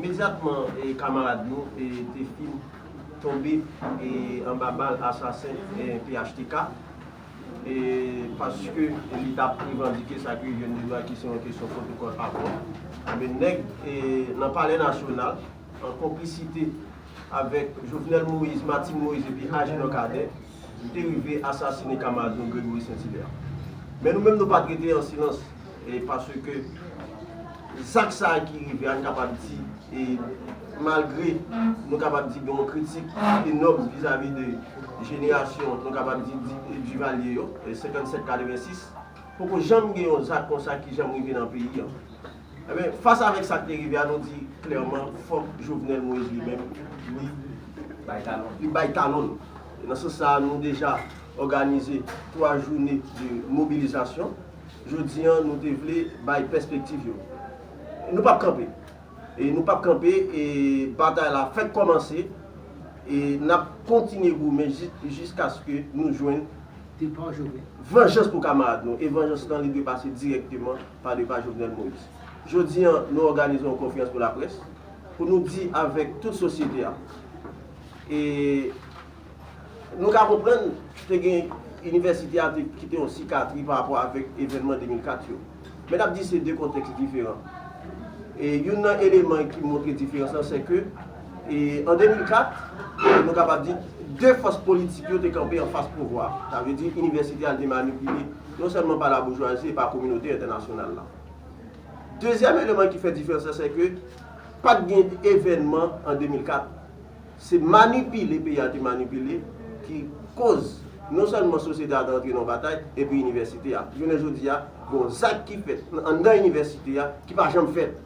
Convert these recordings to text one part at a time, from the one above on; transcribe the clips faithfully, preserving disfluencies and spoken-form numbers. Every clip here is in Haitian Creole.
Imedyatman, e, kamarad nou, e, te fin tonbe, e, anba bal asasen, e, P H T K, e, paske li t ap revandike sa ki jwenn li dwa, ki se yon kesyon pwotokòl akò. Ebyen, nèg, e, nan Palè Nasyonal, an konplisite avèk Jovenel Moïse, Martine Moïse epi Agenor Cadet, te rive asasine kamarad nou Gregory Saint-Hilaire. Men nou menm, nou pa t rete an silans, e paske zak sa a ki rive a, n kapab di, e malgre nou kapab di gen yon kritik enòm vizavi de jenerasyon, nou kapab di, di Duvalier yo, e senkannsèt katrevensis, poko janm gen yon zak konsa ki janm rive nan peyi an. Ebyen, fas avèk sa k te rive a, nou di klèman, fòk Jovenel Moïse li menm, li bay talon. Li bay talon l. E nan sans sa a, nou deja òganize twa jounen de mobilizasyon. Jodi a, nou te vle bay pèspektiv yo. Nou p ap kanpe. E nou p ap kanpe, e batay la fèk kòmanse. E n ap kontinye goumen jis-, jiskaske nou jwenn Depa Jovenel. Vanjans pou kamarad nou. E vanjans lan, li dwe pase dirèkteman pa depa Jovenel Moïse. Jodi a, nou òganize yon konferans pou laprès pou nou di avèk tout sosyete a. E nou ka konprann, te gen inivèsite a te kite yon sikatri pa rapò avèk evènman de mil kat yo. Men n ap di se de kontèks diferan. E youn nan eleman ki montre diferans lan, se ke, e, an de mil kat, nou kapab di, de fòs politik yo te kanpe anfas pouvwa. Sa vle di, inivèsite a te manipile non sèlman pa laboujwazi, e pa kominote entènasyonal la. Dezyèm eleman ki fè diferans lan, se ke pa t gen evènman an de mil kat. Se manipile peyi a te manipile ki koz non sèlman sosyete a te antre nan batay, epi inivèsite a. Jounen jodi a, gen yon zak ki fèt anndan inivèsite a ki pa janm fèt.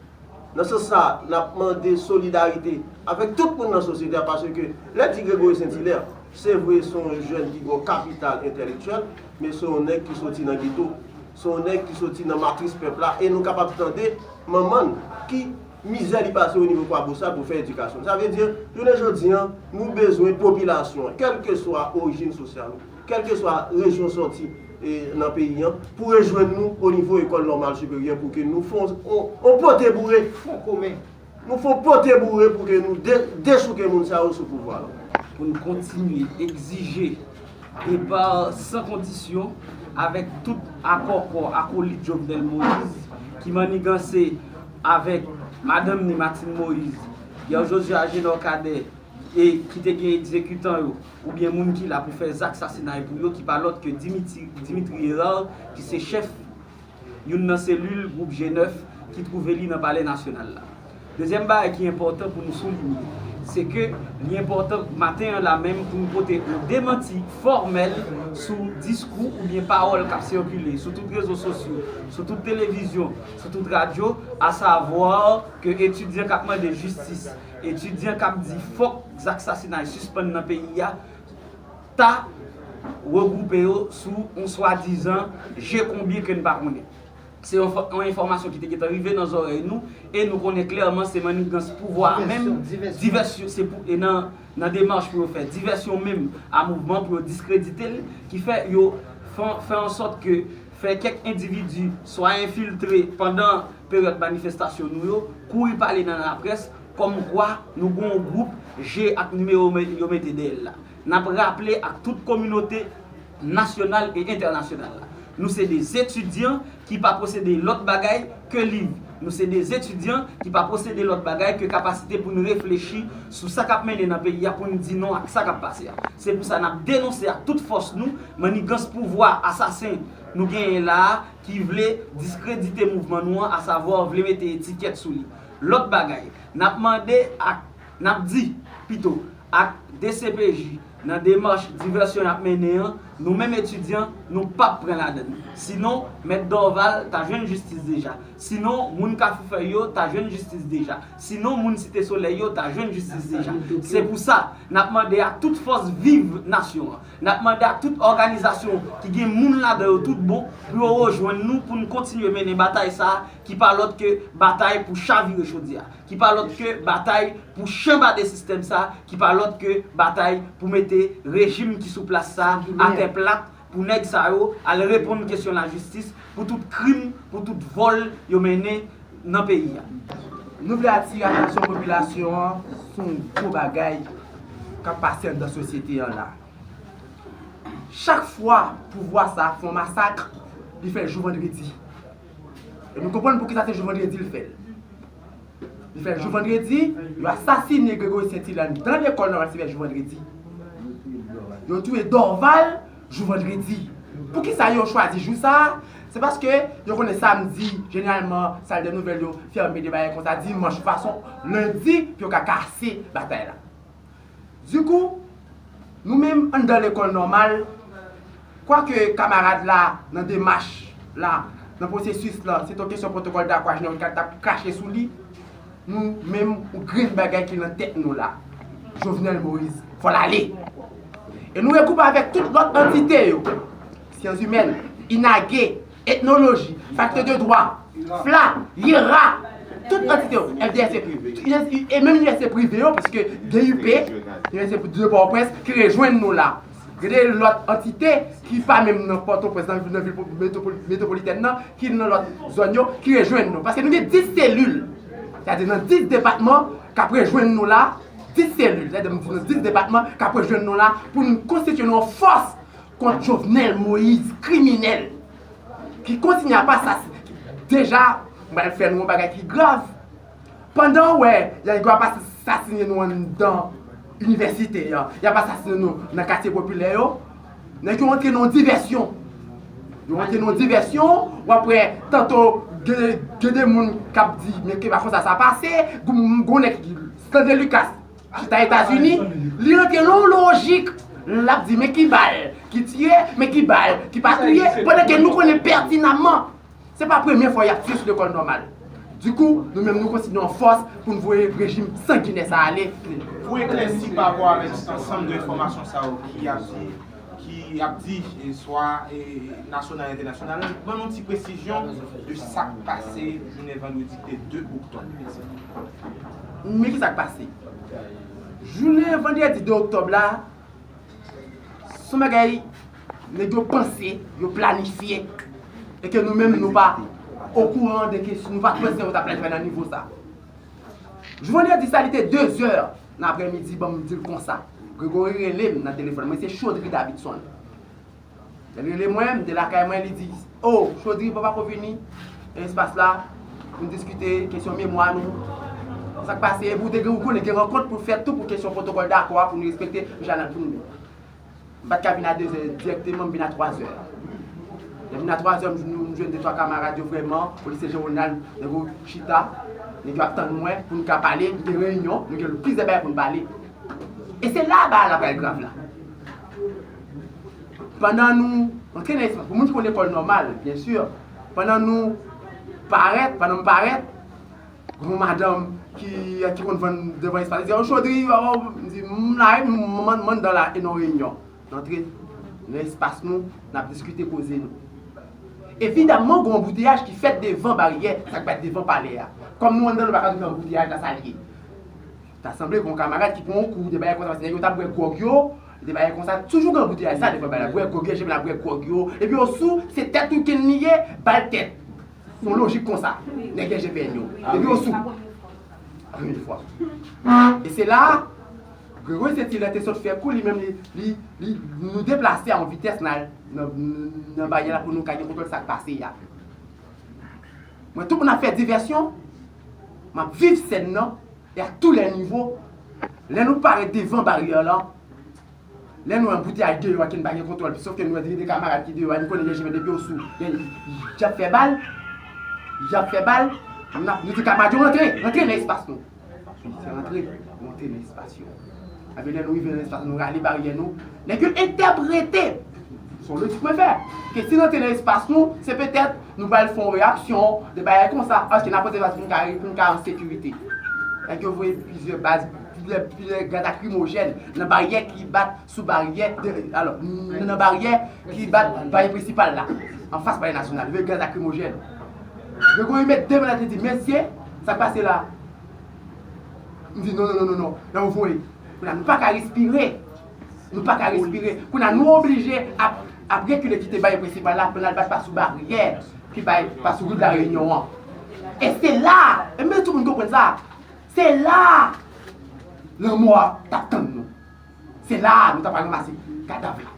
Nan sans sa, n ap mande solidarite avèk tout moun nan sosyete a, paske lè di Gregory Saint-Hilaire, se vre, se yon jèn ki gen yon kapital entèlektyèl, men se yon nèg ki soti nan geto. Se yon nèg ki soti nan matris pèp la, e nou kapab tande manman n ki mizè li pase o nivo Kwabosal pou fè edikasyon. Sa vle di, jounen jodi a, nou bezwen popilasyon an, kèlkeswa orijin sosyal ou, kèlkeswa rejyon sòti, e, nan peyi an, pou rejwenn nou o nivo ekòl nòmal siperyè pou ke nou fè yon, yon, yon pote boure. Fon komen. Nou fè yon pote boure pou ke nou de-, dechouke moun sa yo sou pouvwa la. Pou n kontinye egzije depa san kondisyon avèk tout akò kò akolit Jovenel Moïse ki manniganse avèk madanm ni Martine Moïse, Pierre Josué Agenor Cadet, e ki te gen egzekitan yo, oubyen moun ki la pou fè zak sasinay pou yo, ki pa lòt ke Dimitri, Dimitri Hérard, ki se chèf youn nan selil gwoup G nèf ki twouve li nan Palè Nasyonal la. Dezyèm bagay ki enpòtan pou nou soulinye, se ke li enpòtan maten an la menm pou nou pote yon demanti fòmèl sou diskou oubyen pawòl k ap sikile sou tout rezo sosyo, sou tout televizyon, sou tout radyo, asavwa ke etidyan k ap mande jistis, etidyan k ap di fòk zak sasinay sispann nan peyi a, ta regwoupe yo sou yon swadizan je konbyen ke n pa konnen. Se yon fò-, yon enfòmasyon ki te gentan rive nan zòrèy nou, e nou konnen klèman se mannigans pouvwa a menm, divèsyon, divèsyon, se pou, e nan, nan demach pou yo fè divèsyon menm a mouvman, pou yo diskredite l, ki fè yo fè, fè an sòt ke fè kèk endividi swa enfiltre pandan peryòd manifestasyon nou yo, kouri pale nan laprès, kòmkwa nou gen yon gwoup je ak nimewo yo mete dèyè l la. N ap raple ak tout kominote nasyonal e entènasyonal la, nou se de etidyan ki pa posede lòt bagay ke liv. Nou se de etidyan ki pa posede lòt bagay ke kapasite pou n reflechi sou sa k ap mennen nan peyi a, pou n di non ak sa k ap pase a. Se pou sa n ap denonse ak tout fòs nou mannigans pouvwa asasen nou genyen la a, ki vle diskredite mouvman nou an, asavwa vle mete etikèt sou li. Lòt bagay, n ap mande ak, n ap di pito, ak D C P J, nan demach divèsyon y ap mennen an, nou menm etidyan, nou p ap pran ladann. Sinon, Mèt Dorval ta jwenn jistis deja. Sinon, moun Kafou Fèy yo ta jwenn jistis deja. Sinon, moun Site Solèy yo ta jwenn jistis deja. Se pou sa, n ap mande ak tout fòs viv nasyon an, n ap mande ak tout òganizasyon ki gen moun ladan yo tout bon pou yo rejwenn nou pou n kontinye mennen batay sa a, ki pa lòt ke batay pou chavire chodyè a, ki pa lòt ke batay pou chanbade sistèm sa a, ki pa lòt ke batay pou mete rejim ki sou plas sa a atè plat, pou nèg sa yo al reponn kesyon lajistis pou tout krim, pou tout vòl yo mennen nan peyi a. Nou vle atire atansyon popilasyon an sou yon gwo bagay k ap pase anndan sosyete an la. Chak fwa pouvwa sa a fè yon masak, li fè l jou vandredi. E nou konprann poukisa se jou vandredi l fè l. Li fè l jou vandredi, yo asasinen Gregory Saint Hilaire nan lekòl nòmal, se fè jou vandredi. Yo touye Dorval jou vandredi. Poukisa yo chwazi jou sa a? Se paske yo konnen samdi, jeneralman, sal de nouvèl yo fèmen, de bagay konsa, dimanch fason, lendi, pou yo ka kase batay la. Dikou, nou menm anndan lekòl nòmal, kwake kamarad la nan demach la, nan pwosesis lan, se te yon kesyon pwotokòl dakwa, jeneralman t ap krache sou li, nou menm yon grenn bagay ki nan tèt nou la. Jovenel Moïse, fò l ale. E nou regwoupe avèk tout lòt antite yo, syans imèn, inage, etnoloji, fakte de dwa, fla, yera, tout antite yo, F D S E, e menm inivèsite prive yo, paske D U P, Inivèsite de Pòtoprens, ki rejwenn nou la. Gen de lòt antite ki pa menm nan Pòtoprens, nan, nan vil metwopol-, metwopolitèn nan, ki nan lòt zòn yo, ki rejwenn nou. Paske nou gen dis selil, sètadi nan dis depatman, k ap rejwenn nou la, dis selil, sètadi m di nan dis depatman, k ap rejwenn nou la, pou nou konstitye nou an fòs kont Jovenel Moïse, kriminèl, ki kontinye ap asas-, deja, m pral fè nou yon bagay ki grav. Pandan w wè, y a, yo ap asasinen nou anndan inivèsite an, y ap asasinen nou nan katye popilè yo, nèg yo antre nan yon divèsyon. Yo antre nan yon divèsyon, w ap wè, tanto, gen, gen de moun k ap di, men ki pa konsa sa pase, gon, gon nèg ki, Stanley Lucas, chita Etazini, li rantre nan yon lojik, l ap di, men ki bal ki tiye, men ki bal ki pa touye, pandan ke nou konnen pètinamman, se pa premye fwa y ap tiye sou lekòl nòmal. Dikou, nou menm, nou kontinye an fòs pou n voye rejim sanginè sa a ale. Pou eklèsi pa rapò avèk ansanm de enfòmasyon sa yo ki ap di, ki ap di, e, swa, e, nasyonal, entènasyonal, ban nou ti presizyon de sa k pase jounen vandredi ki te de oktòb. Men ki sa k pase? Jounen vandredi de oktòb la, se yon bagay nèg yo panse, yo planifye, e ke nou menm nou pa okouran de kesyon, nou pa t panse yo ta planifye nan nivo sa. Jou vandredi sa, li te de zè nan aprèmidi, ban m di l konsa. Gregory rele m nan telefòn mwen, se Chaudry Davidson. Lè l rele mwen, m te lakay mwen, li di, "O, Chaudry, bon, pako vini nan espas la pou n diskite kesyon memwa nou. Sa k pase, epi w te gen, ou konnen gen rankont pou fèt tou pou kesyon pwotokòl dakò a, pou nou respekte, jan n ap vin." M pa t ka vin a de zè dirèkteman, m vin a twa zè. Lè m vin a twa zè, m, m jwenn de twa kamarad yo vrèman, o lise Jean Ronald, nèg yo chita, nèg yo ap tann mwen pou n ka pale, nou gen reyinyon, nou gen plizyè bagay pou n pale. E se la bagay la pral grav la. Pandan nou antre nan espas, pou moun ki konn lekòl nòmal, byen si, pandan nou parèt, pandan m parèt, gen yon madanm ki, ki konn vann devan espas, li di, "O, Chaudry, o, o," m di, "M la wi, m, m, m anndan la, e nan reyinyon." Nou antre nan espas nou, n ap diskite koze nou. Evidamman, gen yon anbouteyaj ki fèt devan baryè, sa k fèt devan palè a. Kòm nou anndan, nou pa ka twouve anbouteyaj la, sa l ye. Ta sanble gen yon kamarad ki pran yon kou, de bagay konsa, paske nèg yo t ap bwè gwòg yo, de bagay konsa, toujou gen anbouteyaj sa, devan bagay la, bwè gwòg yo, chèf la bwè gwòg yo, epi yo sou, se tèt ou kenn li ye, bal tèt. Se yon lojik konsa, nèg G P N yo, epi yo sou. Premye fwa. E se la, Gregory Saint Hilaire te sot fè kou, li menm, li, li, li, nou deplase a yon vitès nan, nan, nan baryè la pou nou ka gen kontwòl sa k pase a. Mwen, tout moun ap fè divèsyon, m ap viv sèn nan, e a tou lè nivo, lè nou parèt devan baryè la, lè nou wè anbouteyaj deyò a ki n pa gen kontwòl, sòf ke nou wè de kamarad ki deyò a, nou konnen gen G P N depi yo sou, y ap fè bal, y ap fè bal, n ap, nou di kamarad yo rantre, rantre nan espas nou. Se rantre, rantre nan espas yo. Epi lè nou rive nan espas, nou rale baryè nou. Nèg yo entèprete, se yon lojik mwen fè, ke si n antre nan espas nou, se petèt nou pral fè yon reyaksyon, de bagay konsa, paske n ap poze espas pou n ka, pou n ka an sekirite. Nèg yo voye plizyè baz, plizyè, plizyè gaz lakrimojèn nan baryè ki bat sou baryè, de, alò, nan baryè ki bat baryè prensipal la, anfas palè nasyonal, voye gaz lakrimojèn. Gregory met de men l, li di, "Mesye, sa k pase la?" M di, "Non, non, non, non, non, nan voye." Kounye a, nou pa ka respire. Nou pa ka respire. Kounye a, nou oblije ap, ap rekile kite baryè prensipal la pou n al bat pa sou baryè ki bay pa sou wout La Reyinyon an. E se la, e m bezwen tout moun konprann sa, se la lanmò a t ap tann nou. Se la a nou ta pral ranmase kadav la.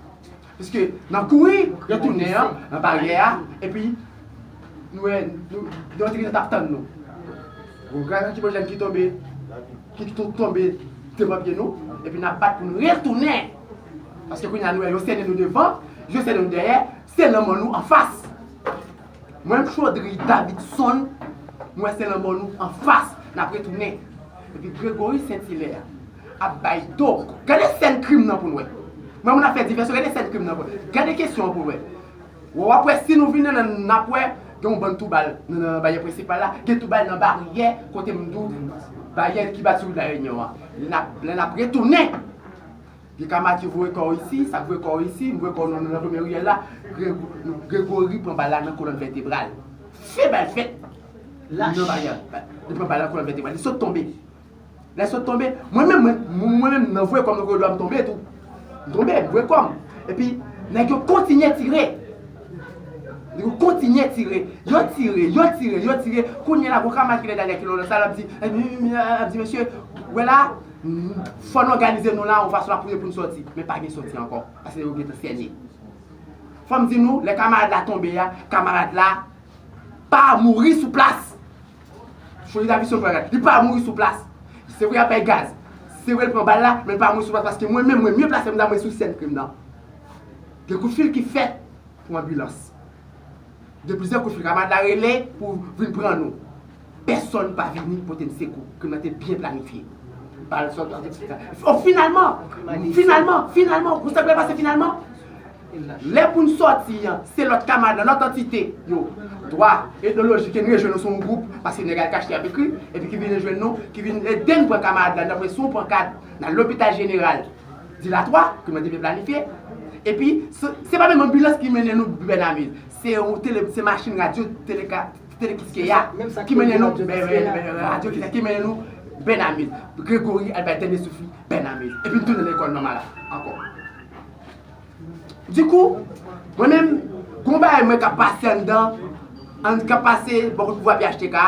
Piske n ap kouri retounen an, nan baryè a, epi nou wè, nou, nou wè ki t ap tann nou. Yon grenn ki jèn ki tonbe, ki tou tonbe devan pye nou, epi n ap bat pou nou retounen. Paske kounye a nou wè yo sènen nou devan, yo sènen nou dèyè, se lanmò nou anfas. Mwen, Chaudry Davidson, mwen se lanmò nou anfas, n ap retounen. Epi Gregory Saint-Hilaire ap bay do. Gade sèn krim nan pou n wè. Mwen, moun ap fè divèsyon, gade sèn krim nan pou n wè. Gade kesyon an pou n wè. W ap wè, si nou vin nan, n ap wè, gen yon bann tou bal nan, nan baryè prensipal la, gen tou bal nan baryè kote m di w, baryè ki bat sou La Réunion an. Lè n ap, lè n ap retounen, gen kamarad ki voye kò isi, sa k voye kò isi, m voye kò nan, nan premye riyèl la, Grego-, Gregory pran bal la nan kolòn vètebral. Se bal fèt. Nan baryè, li pran bal nan kolòn vètebral, li sot tonbe. Lè sot tonbe, mwen menm, mwen, mwen menm, nan voye kò m nan koridò a, m tonbe tou. M tonbe, m voye kò m. Epi, nèg yo kontinye tire. Nèg yo kontinye tire. Yo tire, yo tire, yo tire. Kounye a la, gon kamarad ki lè dèyè kilomèt sa, l ap di, l ap di, mesye, wè la, fò n òganize nou la, yon fason la pou, pou n sòti. Men pa gen sòti ankò, paske yo gentan sènen. Fò m di nou, lè kamarad la tonbe a, kamarad la pa mouri sou plas. Chaudry Davidson pran gaz, li pa mouri sou plas. Se vre, y ap bay gaz. Se vre, l pran bal la, men l pa mouri sou plas, paske mwen menm, mwen mye plase m nan, mwen sou sèn krim nan. Gen kout fil ki fèt pou anbilans. Gen plizyè kout fil, kamarad la rele pou vin pran nou. Pèsonn pa vini pote n sekou. Krim nan te byen planifye. Bal sot, o, finalman, finalman, finalman, ou sa k pase finalman? Lè pou n sòti an, se lòt kamarad lan, lòt antite yo. Dwa etnolojik ke n rejwenn nou sou yon gwoup, paske nèg al kache ap ekri, epi ki vin rejwenn nou, ki vin ede n pran kamarad la, n ap wè si w pran kad nan lopital jeneral Dilatwa, ke mwen te byen planifye. Epi, se, se pa menm anbilans ki mennen nou Bènamiz. Se yon tele, se machin radyo, teleka, telekiskeya, ki mennen nou, radyo ki, ki mennen nou Bènamiz. Gregory al bay dènye souf li Bènamiz. Epi n tounen lekòl nòmal la ankò. Dikou, mwen menm, gon bagay mwen k ap pase anndan, an, k ap pase bò kote pouvwa P H T K,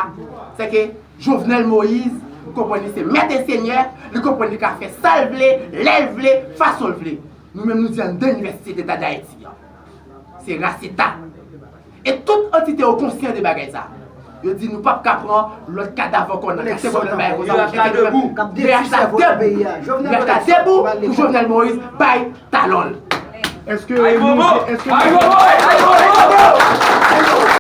se ke Jovenel Moïse konprann li se mèt e senyè, li konprann li ka fè sa l vle, lè l vle, fason l vle. Nou menm nou di anndan Inivèsite Deta Dayiti an, se RACETA. E tout antite yo konsyan de bagay sa. Yo di nou p ap ka pran lòt kadav ankò nan katye pwoblèm bagay konsa. P H la debou. P H la debou. P H la debou pou Jovenel Moïse bay talon l. Èske nou, èske nou,